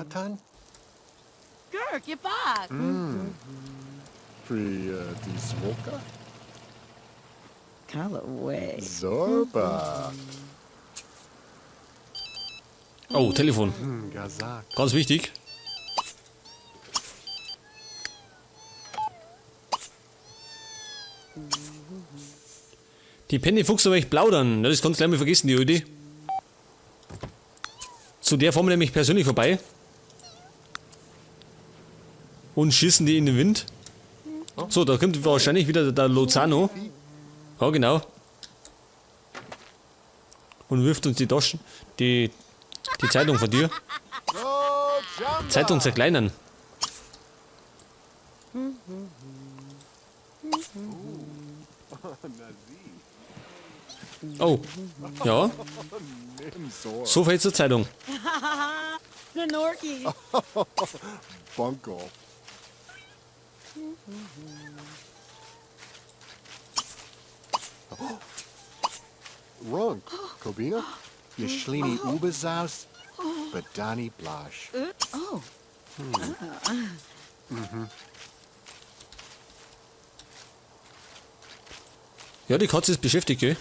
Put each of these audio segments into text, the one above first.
Atan? Gurk, Yabak. Pri Dizwoka? Callaway. Zorba. Oh, Telefon. Gazak. Ganz wichtig. Die Penny Fuchs aber ich plaudern. Das kannst du gleich mal vergessen, die Idee. Zu der fahren wir nämlich persönlich vorbei. Und schießen die in den Wind. So, da kommt wahrscheinlich wieder der Lozano. Ja, genau. Und wirft uns die Taschen, die Zeitung von dir. Zeitung zerkleinern. Oh, ja. So viel zur Zeitung. Nanorki. Bunko. Runk, Kobina, Yashlini Ubezaus, Badani Blash. Oh. Ja, die Katze ist beschäftigt, gell?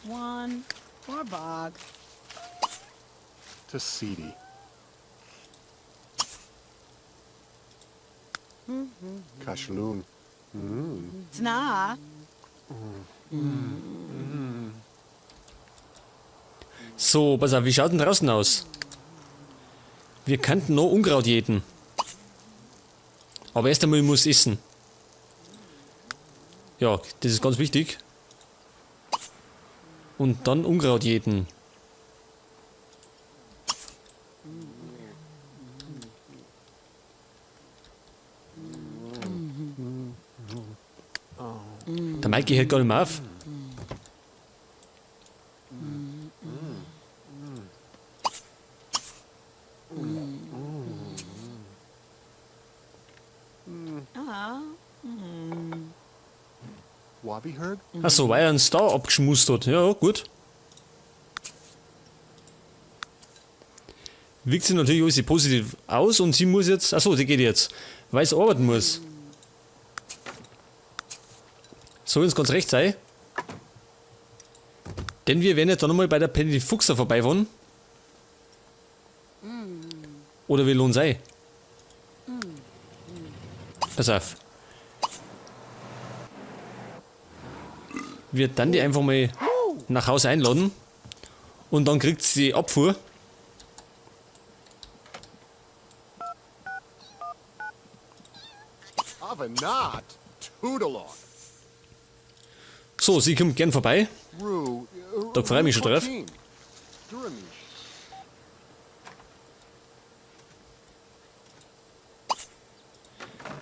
One. Warbog. Tassidi. Kashlun. Tna. So, pass auf, wie schaut denn draußen aus? Wir könnten noch Unkraut jäten. Aber erst einmal muss essen. Ja, das ist ganz wichtig. Und dann Unkraut jäten. Der Mikey hört gar nicht mehr auf. Wabi Herg? Achso, weil er einen Star abgeschmust hat. Ja, gut. Wirkt sich natürlich alles positiv aus und sie muss jetzt. Achso, sie geht jetzt. Weil sie arbeiten muss. Soll uns ganz recht sein. Denn wir werden jetzt dann nochmal bei der Penny Fuchser vorbeifahren. Oder wir lohnen sei. Pass auf. Wir dann die einfach mal nach Hause einladen. Und dann kriegt sie die Abfuhr. Avanat. Toodalon. So, sie kommt gern vorbei. Ru. Da freu ich mich schon drauf. Duramish.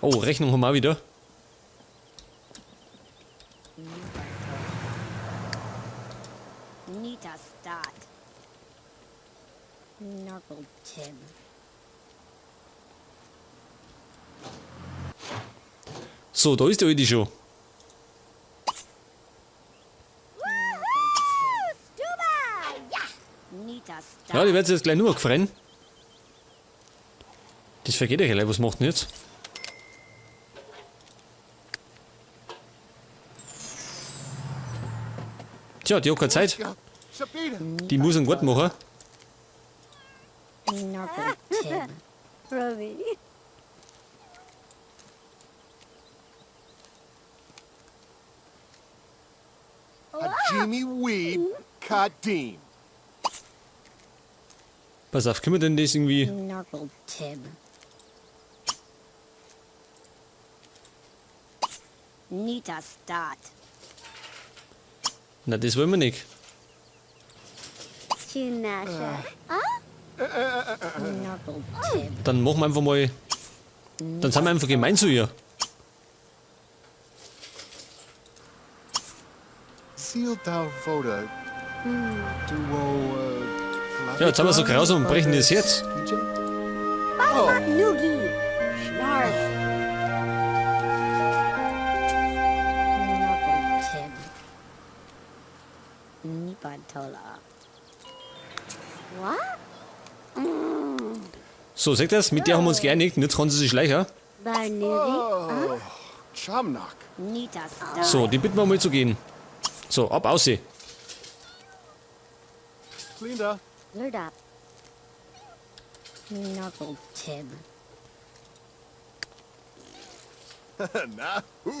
Oh, Rechnung haben wir auch wieder. Nita Stott. Nargle Tim. So, da ist die alte schon. Nita Stott. Ja, die wird sich jetzt gleich nur gefreien. Das vergeht ja gleich, was macht denn jetzt? Tja, die hat keine Zeit. Sabina. Die muss einen Garten machen. Nargle Tim. Robbie. Hajimi Weeb Kadim. Pass auf, können wir denn das irgendwie... Nargle Tim. Nita Stott. Na, das wollen wir nicht. Chunasha. Nargle Tim. Dann machen wir einfach mal... Dann sind wir einfach gemein zu ihr. Seal Dalvoda. Duo. Ja, jetzt sind wir so grausam und brechen das Herz. Oh. Nugi. Schnarf. Nargle Tim. So, seht ihr das? Mit der haben wir uns geeinigt und jetzt kann sie sich schleichen. So, die bitten wir mal zu gehen. So, ab, aussehen.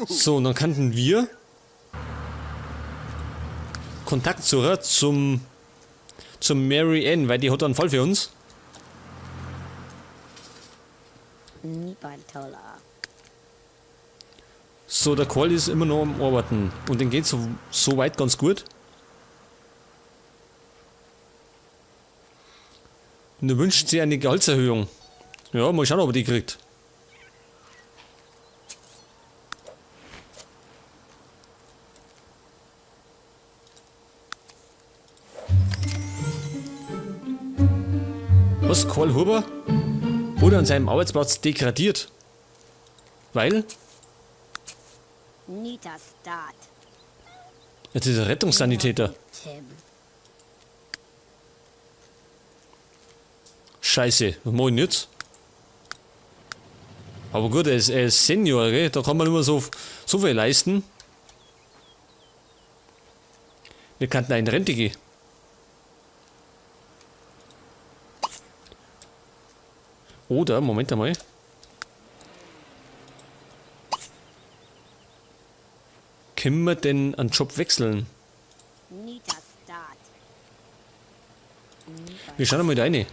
So, und dann kannten wir Kontaktsucher zum Mary Ann, weil die hat einen Fall für uns. So, der Karl ist immer noch am Arbeiten und dem geht's so weit ganz gut. Und er wünscht sich eine Gehaltserhöhung. Ja, mal schauen, ob er die kriegt. Was, Karl Huber wurde an seinem Arbeitsplatz degradiert? Weil? Jetzt ist er Rettungssanitäter. Scheiße, was mach ich denn jetzt? Aber gut, er ist Senior, gell? Da kann man immer so viel leisten. Wir könnten auch in Rente gehen. Oder, Moment einmal. Können wir denn einen Job wechseln? Wir schauen mal da rein.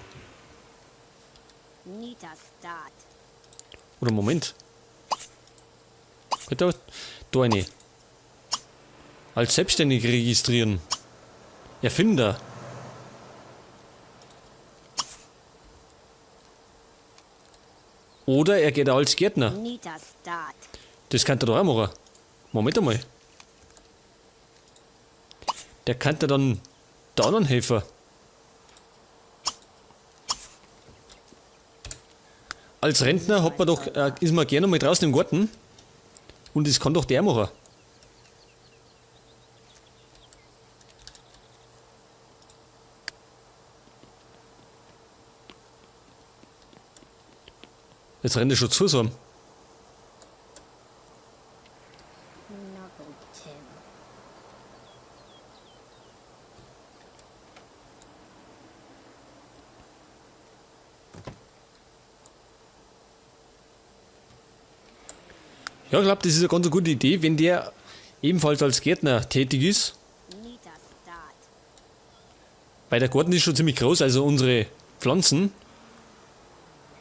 Oder Moment. Da rein. Als selbstständig registrieren. Erfinder. Oder er geht auch als Gärtner. Das kann er doch auch machen. Moment einmal. Der kann da dann da noch helfen. Als Rentner hat man doch, ist man gerne mal draußen im Garten. Und das kann doch der machen. Jetzt rennt er schon zu so. Ja, ich glaub, das ist eine ganz gute Idee, wenn der ebenfalls als Gärtner tätig ist. Weil der Garten ist schon ziemlich groß, also unsere Pflanzen.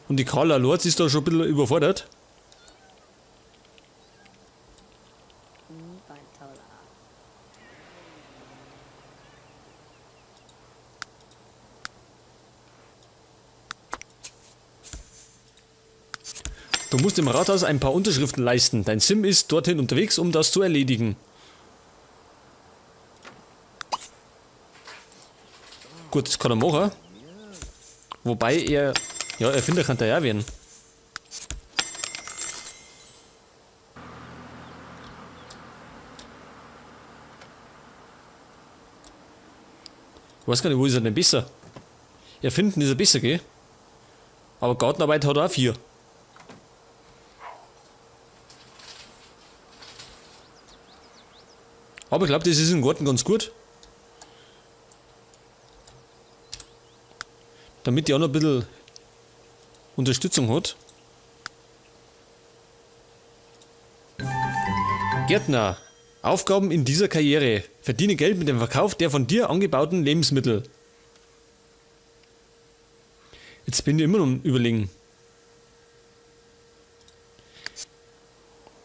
Und die Carla Lorz ist da schon ein bisschen überfordert. Du musst im Rathaus ein paar Unterschriften leisten. Dein Sim ist dorthin unterwegs, um das zu erledigen. Gut, das kann er machen. Wobei er... Ja, Erfinder kann der ja werden. Ich weiß gar nicht, wo ist er denn besser? Erfinden ist er besser, gell? Aber Gartenarbeit hat er auch 4. Aber ich glaub, das ist im Garten ganz gut. Damit die auch noch ein bisschen Unterstützung hat. Gärtner. Aufgaben in dieser Karriere. Verdiene Geld mit dem Verkauf der von dir angebauten Lebensmittel. Jetzt bin ich immer noch am Überlegen.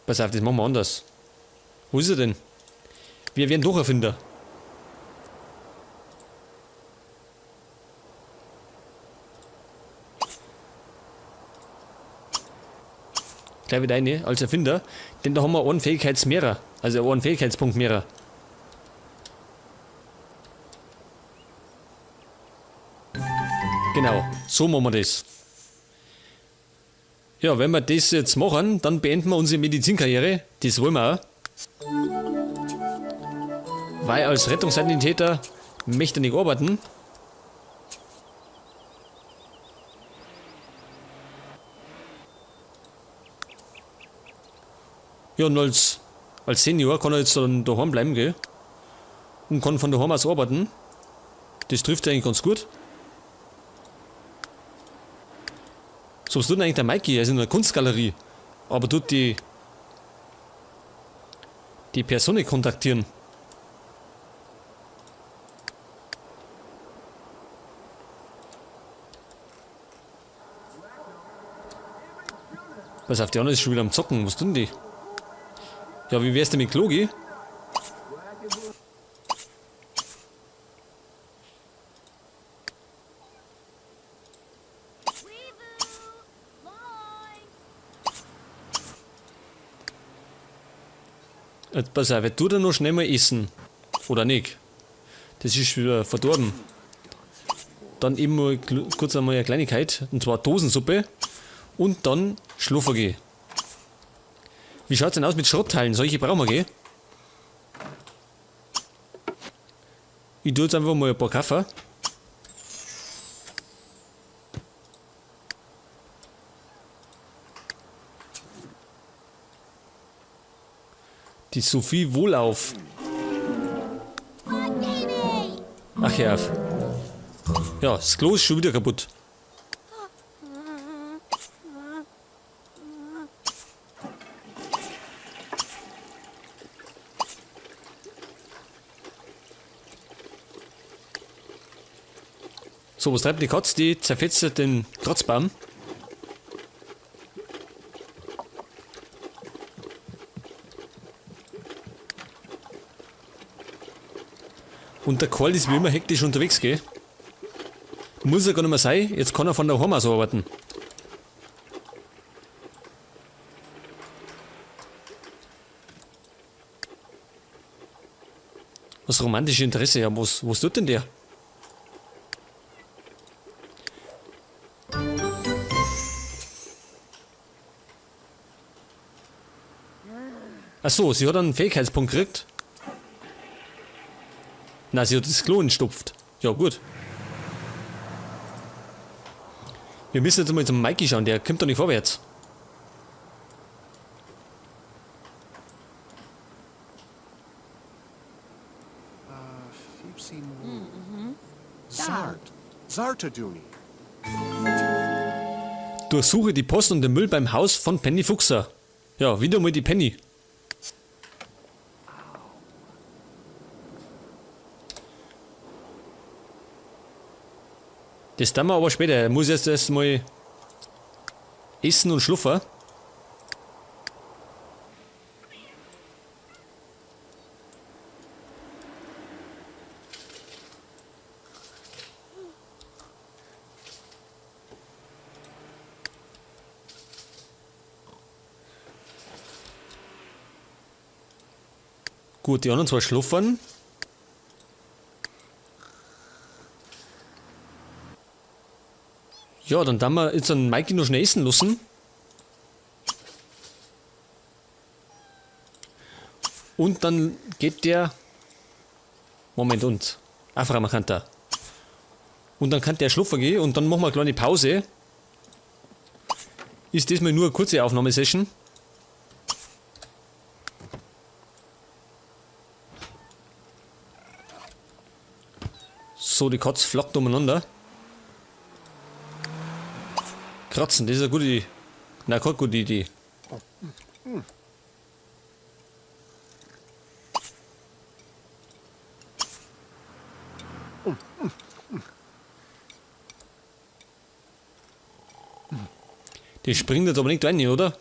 Pass auf, das machen wir anders. Wo ist er denn? Wir werden doch Erfinder. Gleich wieder eine als Erfinder, denn da haben wir einen Fähigkeitsmehrer, also einen Fähigkeitspunkt mehrer. Genau, so machen wir das. Ja, wenn wir das jetzt machen, dann beenden wir unsere Medizinkarriere. Das wollen wir auch. Weil als Rettungssanitäter Möchte nicht arbeiten. Ja, und als Senior kann er jetzt dann daheim bleiben, gell? Und kann von daheim aus arbeiten. Das trifft eigentlich ganz gut. So, was tut denn eigentlich der Mikey? Er ist in der Kunstgalerie. Aber tut die Person nicht kontaktieren. Pass auf, die andere ist schon wieder am Zocken. Was tun die? Ja, wie wär's denn mit Klogi? Jetzt pass auf, tu da noch schnell mal essen. Oder nicht? Das ist wieder verdorben. Dann eben mal kurz einmal eine Kleinigkeit. Und zwar Dosensuppe. Und dann schlafen gehen. Wie schaut's denn aus mit Schrottteilen? Solche brauchen wir, gell? Ich tue jetzt einfach mal ein paar Kaffee. Die Sophie Wohlauf. Ach ja. Ja, das Klo ist schon wieder kaputt. So, was treibt die Katze? Die zerfetzt den Kratzbaum. Und der Karl ist wie immer hektisch unterwegs, gell? Muss er gar nicht mehr sein, jetzt kann er von daheim aus arbeiten. Was romantische Interesse, ja, was tut denn der? Ach so, sie hat einen Fähigkeitspunkt gekriegt. Na, sie hat das Klo entstopft. Ja, gut. Wir müssen jetzt mal zum Mikey schauen, der kommt doch nicht vorwärts. Zart. Durchsuche die Post und den Müll beim Haus von Penny Fuchser. Ja, wieder mal die Penny. Das tun wir aber später. Er muss jetzt erst mal essen und schlafen. Gut, die anderen zwei schlafen. Ja, dann tun wir jetzt einen Mikey noch schnell essen lassen. Und dann geht der... Moment, und... Aframakanta. Und dann kann der schlafen gehen und dann machen wir eine kleine Pause. Ist diesmal nur eine kurze Aufnahmesession. So, die Katze flackt umeinander. Kratzen, das ist eine gute Idee. Na, keine gute Idee. Die springt jetzt aber nicht rein, oder?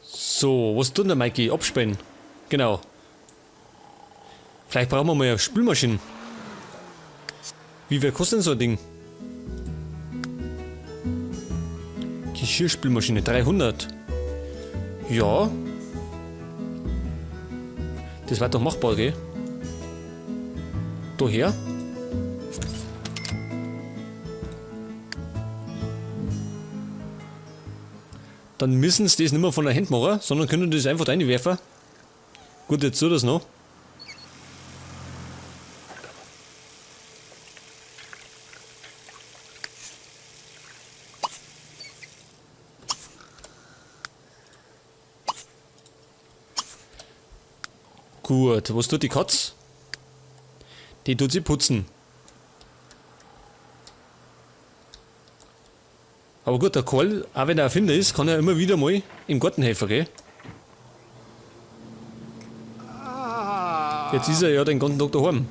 So, was tut denn der Mikey? Absperren. Genau. Vielleicht brauchen wir mal eine Spülmaschine. Wie viel kostet denn so ein Ding? Geschirrspülmaschine 300. Ja. Das war doch machbar, gell? Daher. Dann müssen sie das nicht mehr von der Hand machen, sondern können das einfach reinwerfen. Gut, jetzt tut das noch. Gut, was tut die Katz? Die tut sie putzen. Aber gut, der Karl, auch wenn er Erfinder ist, kann er immer wieder mal im Garten helfen, gell? Jetzt ist er ja den ganzen Tag daheim.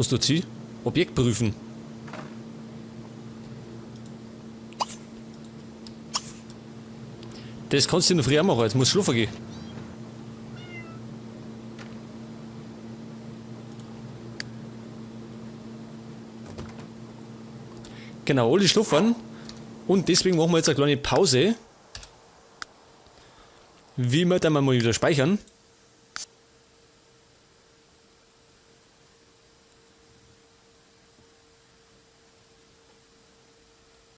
Was tut sie? Objekt prüfen. Das kannst du in der Früh auch machen, jetzt muss schlafen gehen. Genau, alle schlafen. Und deswegen machen wir jetzt eine kleine Pause. Wie immer, dann mal wieder speichern.